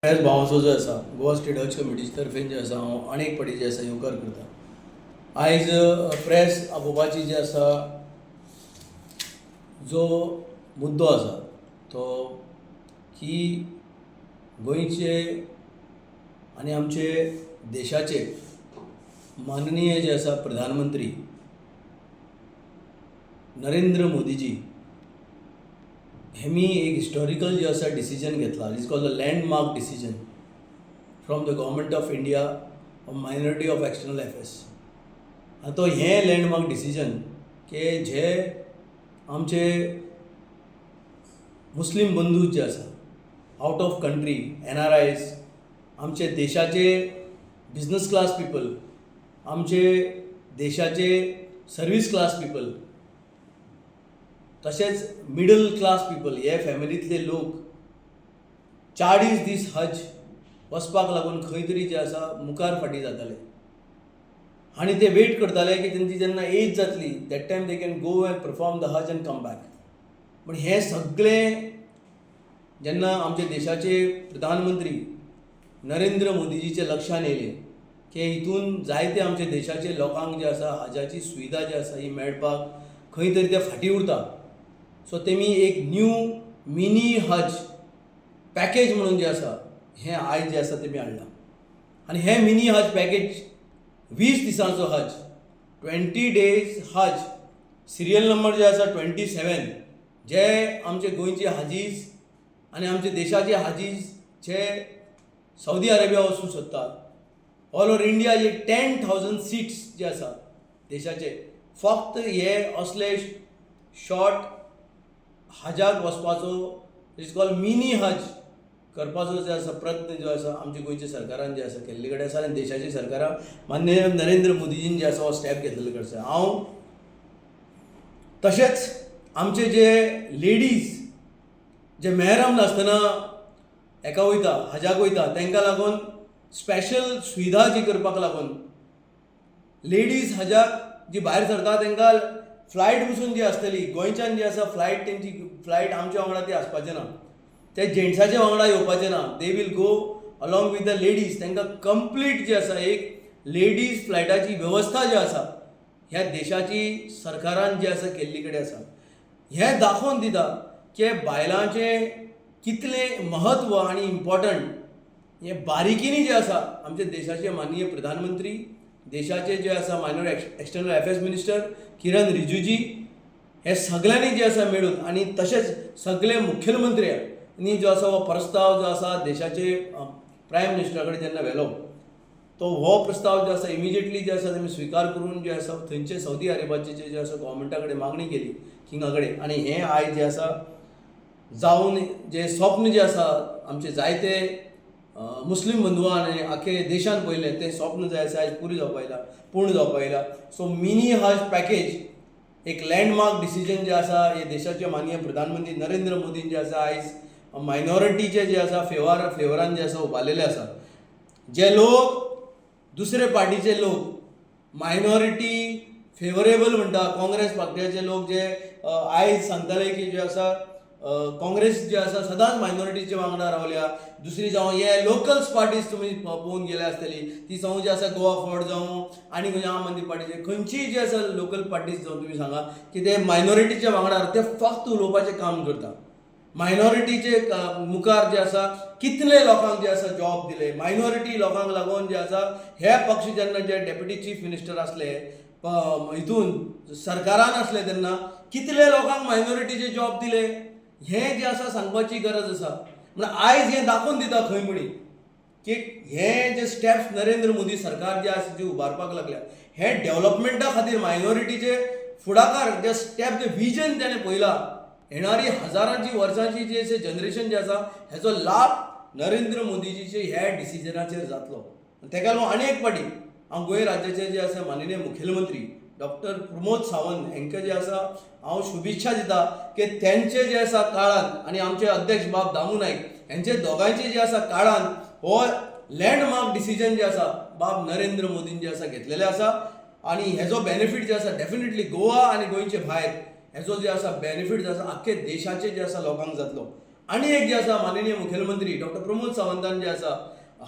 S भावाचो जो आसा, गोवा स्टेट हज कमिटीचे तर्फेन जे आसा, हांव आनी एक फावटी जे आसा येवकार करता. आयज प्रेस आपोवपाची जे आसा जो मुद्दो आसा तो की गोंयचे आनी आमचे देशाचे माननीय जे आसा प्रधानमंत्री नरेंद्र मोदीजी हेमी एक हिस्टॉरिकल जे आसा डिसिजन घेतला. Is called the landmark decision from the Government of India, Minority of External Affairs. आनी तो हें लँडमार्क डिसिजन की जे आमचे मुस्लीम बंधू जे आसा आउट ऑफ कंट्री, एनआरआयज, आमचे देशाचे बिजनस क्लास पिपल, आमचे देशाचे सर्वीस क्लास पिपल, तशेंच मिडल क्लास पिपल, हे फॅमिलींतले लोक 40 दीस हज वचपाक लागून खंय तरी जे आसा मुखार फाटीं जाताले आनी ते वेट करताले की तेंची जेन्ना एज जातली, that time they can go and perform the Hajj and come back. पूण हें सगळें जेन्ना आमच्या देशाचे प्रधानमंत्री नरेंद्र मोदीजीच्या लक्षान येयलें की हितून जायते आमच्या देशाचे लोकांक जे आसा हजाची सुविधा जी आसा ही मेळपाक खंय तरी ते फाटीं उरता, सो तेमी एक न्यू मिनी हज पॅकेज म्हणून जें आसा हें आयज जें आसा तेमी हाडलां. आनी हें मिनी हज पॅकेज 20 दिसांचो हज, 20 डेज हज, सिरियल नंबर जे आसा 27, जे आमचे गोंयचे हाजीज आनी आमचे देशाचे हाजीज जे सौदी अरेबिया वचूंक सोदतात, ऑल ओवर इंडिया जे 10,000 सिट्स जे आसा देशाचे, फक्त हे असले शॉर्ट हजाक वचपाचो, is called mini हज करपाचो जे आसा प्रयत्न जो आसा आमच्या गोंयच्या सरकारान जे आसा केल्ले कडेन आसा आनी देशाच्या सरकारान माननीय नरेंद्र मोदीजीन जे आसा हो स्टेप घेतलेले कडेन आसा. हांव तशेंच आमचे जे लेडीज जे मेहरम नासतना हेका वयता, हजाक वयता, तांकां लागून स्पेशल सुविधा जी करपाक लागून लेडीज हजाक जी भायर सरता तांकां फ्लायट बसून जी आसतली गोंयच्यान जी आसा फ्लायट, तेंची फ्लायट आमच्या वांगडा ती आसपाचें ना, ते जेंट्साच्या वांगडा येवपाचे ना. They will go along with the ladies. तांकां कंप्लीट जी आसा एक लेडीज फ्लायटाची वेवस्था जी आसा ह्या देशाची सरकारान जी आसा केल्ली कडेन आसा. हें दाखोवन दिता की बायलांचें कितलें म्हत्व आनी इम्पॉर्टंट हें बारीकीनी जें आसा आमच्या देशाचे माननीय प्रधानमंत्री, देशाचे जे आसा माननीय एक्सटर्नल अफेर्स मिनिस्टर किरण रिजिजू, हे सगळ्यांनी जे आसा मेळून आनी तशेंच सगळे मुखेलमंत्र्यांनी जो आसा हो प्रस्ताव जो आसा देशाचे प्रायम मिनिस्टरा कडेन जेन्ना व्हेलो, तो हो प्रस्ताव जो आसा इमिजिएटली जे आसा तेमी स्विकार करून जे आसा थंयचे सौदी अरेबाचे जे आसा गोवोरमेंटा कडेन मागणी केली, किंगा कडेन. आनी हें आयज जें आसा जावन जें स्वप्न जें आसा आमचे जायते मुस्लीम बंधुवान आनी आख्खे देशान पळयलें, तें स्वप्न जें आसा आयज पुरें जावपा आयलां, पूर्ण जावपा आयलां. सो मिनी हज पॅकेज एक लँडमार्क डिसिजन जें आसा हे देशाचे माननीय प्रधानमंत्री नरेंद्र मोदीन जे आसा आयज मायनॉरिटीचे जे आसा फेवरान जे आसा उबारलेले आसा. जे लोक दुसरे पार्टीचे लोक मायनॉरिटी फेवरेबल म्हणटा, काँग्रेस पार्टीचे लोक जे आयज सांगताले की जे आसा काँग्रेस जे आसा सदांच मायनॉरिटीच्या वांगडा रावल्या, दुसरी जावं हे लोकल्स पार्टीज तुमी पळोवन गेल्या आसतली, ती जावं जी आसा गोवा फॉरवर्ड जावं आनी खंयच्या आम आदमी पार्टीचे खंयचीय जी आसा लोकल पार्टीज जावं, तुमी सांगा की ते मायनॉरिटीच्या वांगडा, ते फक्त उलोवपाचें काम करता. मायनॉरिटीचे मुखार जे आसा कितले लोकांक जे आसा जॉब दिले, मायनॉरिटी लोकांक लागून जे आसा हे पक्ष जेन्ना जे डेप्युटी चीफ मिनिस्टर आसले, हितून सरकारान आसले, तेन्ना कितले लोकांक मायनॉरिटीचे जॉब दिले, हें जें आसा सांगपाची गरज आसा. म्हणून आयज हें दाखोवन दिता खंय म्हणी की हे जे स्टेप्स नरेंद्र मोदी सरकार जे आसा जे उबारपाक लागल्या, हे डेव्हलपमेंटा खातीर मायनॉरिटीचे फुडाकार जे स्टेप, जे विजन तेणें पळयला, येणारी हजारांची वर्सांची जे जनरेशन जे आसा हेचो लाभ नरेंद्र मोदीजीचे ह्या डिसिजनाचेर जातलो. तेका लागून आनी एक फावटी हांव गोंय राज्याचे जे आसा माननीय मुखेलमंत्री डॉक्टर प्रमोद सावंत हांकां जे आसा हांव शुभेच्छा दिता की तेंचे जे आसा काळान आनी आमचे अध्यक्ष बाब दामू नायक हेंचे दोगांयचे जे आसा काळान हो लँडमार्क डिसिजन जे आसा बाब नरेंद्र मोदीन जे आसा घेतलेले आसा. आनी हेजो बेनिफीट जे आसा डेफिनेटली गोवा आनी गोंयचे भायर हेजो जे आसा बेनिफीट जे आसा आख्खे देशाचे जे आसा लोकांक जातलो. आनी एक जें आसा, माननीय मुखेलमंत्री डॉक्टर प्रमोद सावंतान जें आसा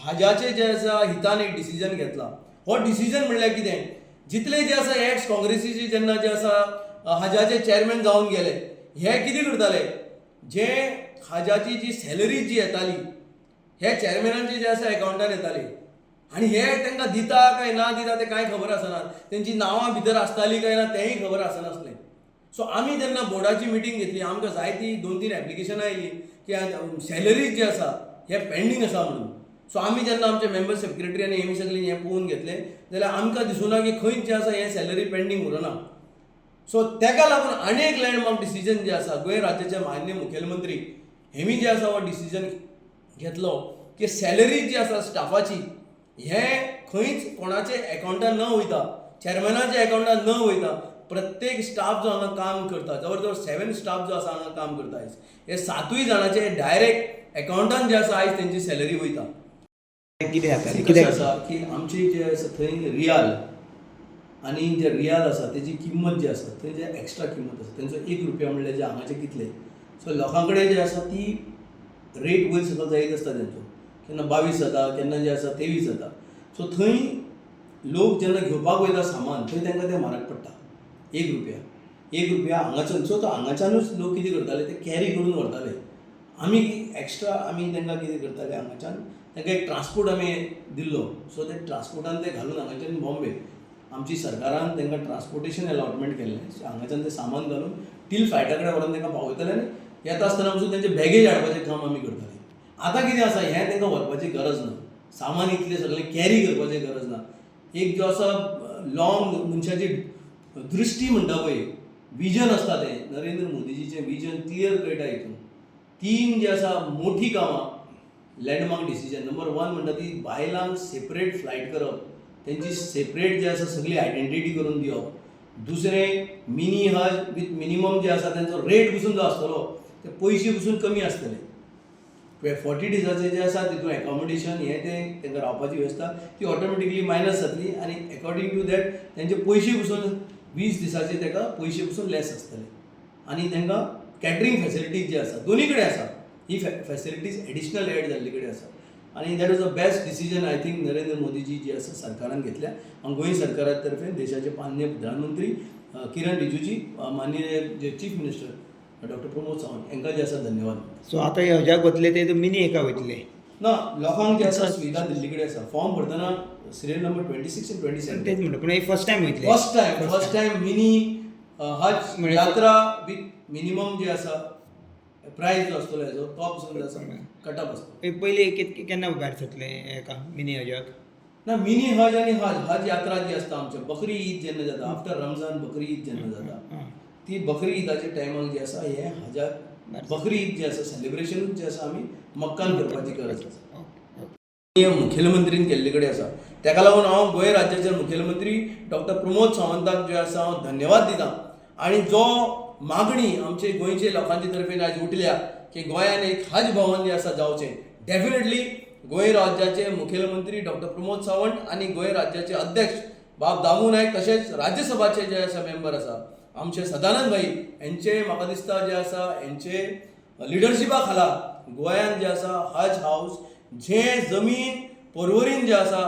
हाजाचे जे आसा हितान एक डिसिजन घेतला. हो डिसिजन म्हणल्यार कितें, जितले जे आसा एक्स काँग्रेसीचे जेन्ना जे आसा हाजाचे चॅरमॅन जावन गेले, हे कितें करताले, जे हाजाची जी सॅलरी जी येताली हे चॅरमॅनांचे जे आसा एकावंटान येताली आनी हे तांकां दिता काय ना दिता तें कांय खबर आसना, तेंची नांवां भितर आसतालीं काय ना तेंय खबर आसनासलें. सो आमी जेन्ना बोर्डाची मिटींग घेतली, आमकां जायती 2-3 एप्लिकेशनां आयलीं की सॅलरीज जे आसा हे पेंडींग आसा म्हणून. सो आमी जेन्ना आमचे मेंबर सेक्रेटरी आनी हेमी सगळीं हें पळोवन घेतलें जाल्यार आमकां दिसुना की खंयच जें आसा हें सॅलरी पेंडींग उरना. सो तेका लागून आनी एक लँडमार्क डिसिजन जें आसा गोंय राज्याचे माननीय मुखेलमंत्री हेमी जे आसा हो डिसिजन घेतलो की सॅलरी जी आसा स्टाफाची हें खंयच कोणाचे एकावंटान न वयता, चॅरमॅनाच्या एकावंटान न वयता, प्रत्येक स्टाफ जो हांगा काम करता, जवळ जवळ 7 स्टाफ जो आसा हांगा काम करता आयज, हे 7 जाणाचे डायरेक्ट एकावंटान जे आसा आयज तेंची सॅलरी वयता. कितें जाता, कशें कितें आसा की आमची जे आसा थंय रियाल आनी जे रियाल आसा तेजी किंमत जी आसा थंय जे एक्स्ट्रा किंमत आसा तेंचो 1 रुपया म्हणल्यार जे हांगाचे कितले, सो लोकां कडेन जे आसा ती रेट वयर सकयल जायत आसता तेंचो, केन्ना 22 जाता, केन्ना जे आसा 23 जाता. सो थंय लोक जेन्ना घेवपाक वयता सामान थंय तांकां तें म्हारग पडटा, 1 रुपया 1 रुपया हांगाच्यान. सो तो हांगाच्यानूच लोक कितें करताले ते कॅरी करून व्हरताले. आमी एक्स्ट्रा आमी तांकां कितें करताले हांगाच्यान तांकां एक ट्रान्सपोर्ट आमी दिल्लो, सो ते ट्रान्सपोर्टान ते घालून हांगाच्यान बॉम्बे आमची सरकारान तांकां ट्रान्सपोर्टेशन अलॉटमेंट केल्लें. सो हांगाच्यान ते सामान घालून टील फ्लायटा कडेन व्हरोन तांकां पावयताले आनी येता आसतना पसून तेंचे बॅगेज हाडपाचें काम आमी करताले. आतां कितें आसा हें तांकां व्हरपाची गरज ना, सामान इतलें सगळें कॅरी करपाची गरज ना. एक जो आसा लॉंग मनशाची दृश्टी म्हणटा पळय, विजन आसता तें नरेंद्र मोदीजीचें विजन क्लियर कळटा हितून. 3 जे आसा मोठी कामां लँडमार्क डिसिजन. नंबर 1 म्हणटा ती बायलांक सेपरेट फ्लायट करप, तेंची सेपरेट जे आसा सगळी आयडेंटिटी करून दिवप. दुसरें मिनी हज विथ मिनिमम जे आसा तेंचो रेट पसून जो आसतलो ते पयशे पसून कमी आसतले. 40 डिजाचे जे आसा तितून एकोमोडेशन हें तें तांकां रावपाची वेवस्था ती ऑटोमॅटिकली मायनस जातली आनी एकॉर्डींग टू that तेंचे पयशे पसून 20 दिसाचे ताका पयशे पसून लेस आसतले. आनी तांकां कॅटरींग फॅसिलिटीज जे आसा दोनी कडेन आसा, ही फॅसिलिटीज एडिशनल एड जाल्ले कडेन आसा. आनी that is the best decision I think Narendra Modiji जी आसा सरकारान घेतल्या. आनी गोंय सरकारा तर्फे देशाचे माननीय प्रधानमंत्री किरण रिजिजू, माननीय जे chief minister doctor Pramod Sawant हांकां जे आसा धन्यवाद. सो आतां हे हजाक वतले ते मिनी हेका वयतले ना, लोकांक जे आसा सुविधा दिल्ली कडेन आसा. फॉर्म भरतना सिरियल नंबर 26 आनी 27. तेच म्हणटा, पूण हे फर्स्ट टायम वयतले. फर्स्ट टायम मिनी हज यात्रा विथ मिनिमम जे आसा प्रायस जो आसतलो हेजो तो पसून जो आसा कटअप आसतलो. पयलीं केन्ना भायर सरतले हेका मिनी हजाक? ना, मिनी हज आनी हज हज यात्रा जी आसता आमच्या बकरी ईद जेन्ना जाता, आफ्टर रमजान बकरी ईद जेन्ना जाता ती बकरी ईदाच्या टायमाक जे आसा हे हजाक बकरी ईद जे आसा सेलिब्रेशनूच जे आसा आमी मक्कान करपाची गरज आसा. मुखेलमंत्रीन केल्ले कडेन आसा. तेका लागून हांव गोंय राज्याचे मुखेलमंत्री डॉक्टर प्रमोद सावंताक जे आसा हांव धन्यवाद दिता. आनी जो मागणी आमचे गोंयचे लोकांचे तर्फेन आयज उठल्या की गोंयान एक हज भवन जें आसा जावचें, डेफिनेटली गोंय राज्याचे मुखेलमंत्री डॉक्टर प्रमोद सावंत आनी गोंय राज्याचे अध्यक्ष बाब दामू नायक तशेंच राज्यसभाचे जे आसा मेंबर आसा आमचे सदानंद भाई हेंचे म्हाका दिसता जे आसा हेंचे लिडरशिपा खाला गोंयान जे आसा हज हावस जे जमीन पर्वरीन जे आसा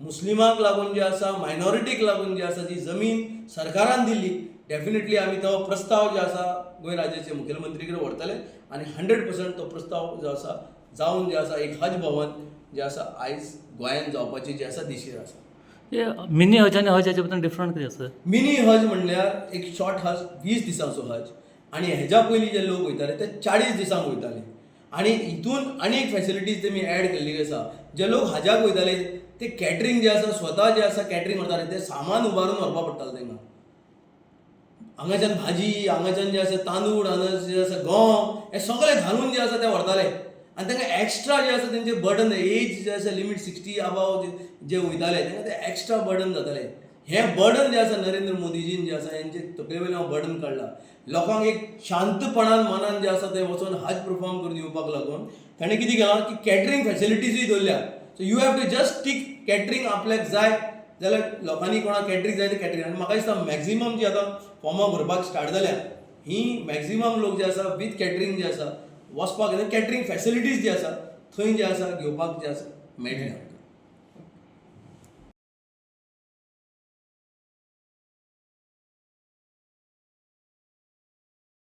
मुस्लिमांक लागून जे आसा मायनॉरिटीक लागून जे आसा जी जमीन सरकारान दिल्ली, डेफिनेटली आमी तो प्रस्ताव जे आसा गोंय राज्याचे मुखेलमंत्री कडेन व्हरतले आनी 100% तो प्रस्ताव जो आसा जावन जे आसा एक हज भवन जे आसा आयज गोंयान जावपाची जे आसा दिशेर आसा. मिनी हज आनी हज हाचे भितर डिफरंट कितें आसा? मिनी हज म्हणल्यार एक शॉर्ट हज, 20 दिसांचो हज, आनी हेज्या पयलीं जे लोक वयताले ते 40 दिसांक वयताले. आनी हितून आनी एक फॅसिलिटीज तेमी एड केल्ली आसा, जे लोक हजाक वयताले ते कॅटरींग जे आसा स्वता जे आसा कॅटरींग व्हरताले, ते सामान उबारून व्हरपा पडटालें तांकां. हांगाच्यान भाजी, हांगाच्यान जे आसा तांदूळ, हांगा जे आसा गंव, हे सगळें घालून जे आसा ते व्हरताले. आनी तांकां एक्स्ट्रा जे आसा तेंचे बर्डन, एज जे आसा लिमीट 60 अबाव जे वयताले तांकां ते एक्स्ट्रा बर्डन जाताले. हें बर्डन जें आसा नरेंद्र मोदीजीन जें आसा हेंचे तकले वयल्यान हांव बर्डन काडला. लोकांक एक शांतपणान मनान जें आसा तें वचोन हज परफॉर्म करून येवपाक लागून ताणें कितें केलां की कॅटरींग फॅसिलिटीजूय दवरल्या. So you have to just tick catering आपल्याक जाय जाल्यार लोकांनी कोणाक कॅटरींग जाय ते कॅटरींग. आनी म्हाका दिसता मॅक्झिमम जी आतां फॉर्मां भरपाक स्टार्ट जाल्या ही मॅक्झिमम लोक जे आसा वीथ कॅटरींग जे आसा वचपाक कॅटरींग फॅसिलिटीज जी आसा थंय जे आसा घेवपाक जे आसा मेळटलें.